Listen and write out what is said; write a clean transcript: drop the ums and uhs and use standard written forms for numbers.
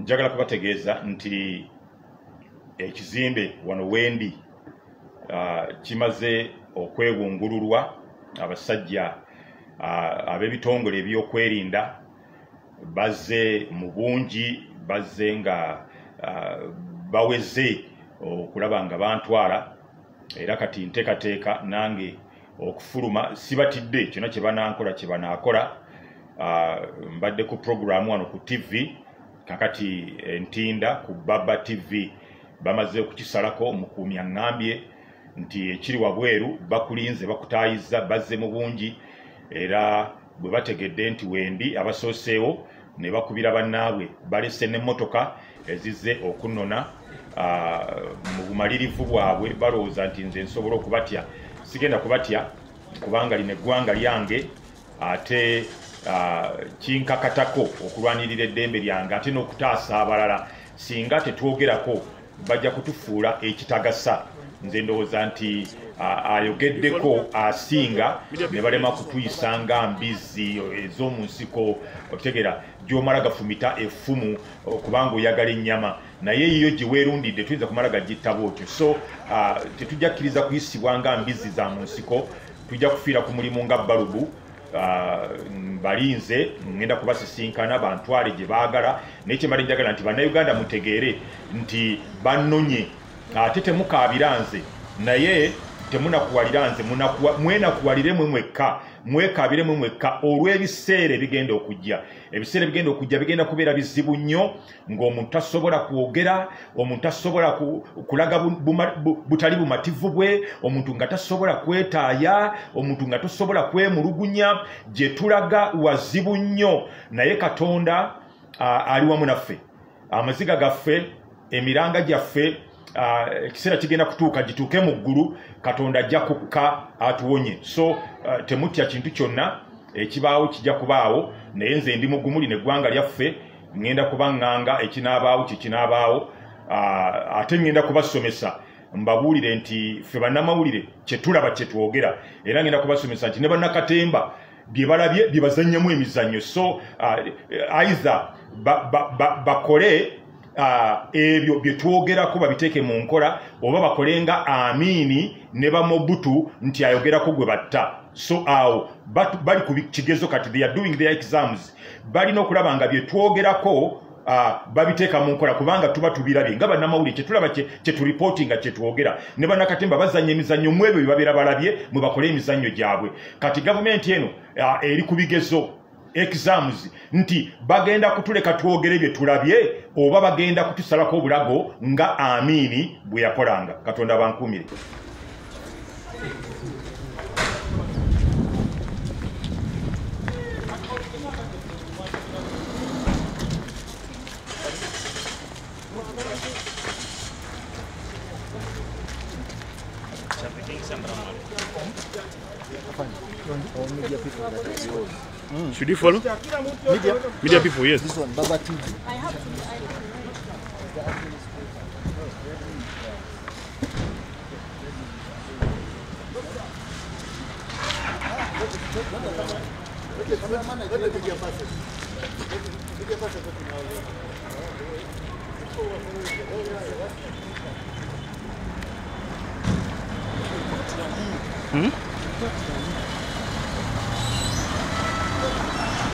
Njagala kubategeeza nti ekizimbe wano wendi kimaze okwebungululwa abasajja ab'ebitongole ebyokwerinda bazze mu bungi, bazze nga baweze okulaba nga bantwala, era kati nteekateeka nange okufuluma. Sibatidde, kyonna kye banankola kye banaakola. Mbadde ku programu wano ku TV, kakati Ntinda ku Baba TV bamaze okukisalako. Omukuumi aŋŋambye nti ekiri wabweru bakulinze, bakutaayiza, bazze mu bungi, era bwe bategedde nti wendi abasooseewo ne bakubira bannaabwe, balese n'emmotoka ezizze okunnona. Mu bumalirivu bwabwe balowooza nti nze nsobola okubatya. Sigenda kubatya kubanga lino eggwanga lyange, ate kinkakatako okulwanirira eddembe lyange ate n'okutaasa abalala. Singa tetwogerako bajja kutufuula ekitagasa. Nze ndowooza nti ayogeddeko asinga ne balema kutuyisa nga mbizzi ez'omu nsiko, okitegeera, gy'omala gafumita effumu kubanga oyagala ennyama, naye yiyo gye weerundidde tuyinza kumala gagitta bwotyo. So tetujja kkiriza kuyisibwa nga mbizzi za mu nsiko, tujja kufiira ku mulimu nga balubu. Balinze, ngenda kubasisinkana bantwale gye baagala. Naye kyembadde njagala nti Bannayuganda mutegeere nti bannonye, ate temukaabira nze, naye temunakuwalira nze, mwenakuwalire mwe mwekka, mwekaabire mwe mwekka olw'ebiseera ebigenda okujja. Ebiseera ebigenda okujja bigenda kubeera bizibu nnyo, ng'omuntu tasobola kwogera, omuntu tasobola kulaga butali bumativu bwe, omuntu nga tasobola kwetaaya, omuntu nga tasobola kwemulugunya. Gye tulaga wazibu nnyo, naye Katonda ali wamu naffe. Amaziga gaffe, emiranga gyaffe, ekiseera kigenda kutuuka, gituuke mu ggulu, Katonda ajja kukka atuwonye. So temutya kintu kyonna ekibaawo, kijja kubaawo, naye nze ndi mugumu. Lino eggwanga lyaffe, ŋŋenda kubaŋŋanga ekinaabaawo kyekinaabaawo. Ate ŋŋenda kubasomesa mbabuulire nti ffe bannamawulire kye tulaba kye twogera, era ŋŋenda kubasomesa nti ne bannakatemba bye balabye bye bazannyamu emizannyo. So either bakole ebyo bye twogerako babiteeke mu nkola, oba bakole nga Amini ne Bamobutu nti ayogerako gwe batta. So awo bali ku kigezo kati, they are doing their exams. Balina okulaba nga bye twogerako babiteeka mu nkola, kubanga tuba tubirabye nga bannamawulire, kye tulaba kye turipootinga, kye twogera. Ne bannakatemba bazannya emizannyo mu ebyo bye babeera balabye, mwe bakole emizannyo gyabwe. Kati gavumenti eno eri ku bigezo, exams, nti bagenda kutuleka twogere bye tulabye oba bagenda kutusalako obulago nga Amini bwe yakolanga. Katonda bankuumire. Should you follow? Media. Media people, yes. This one, Baba TV. I have to. Hmm?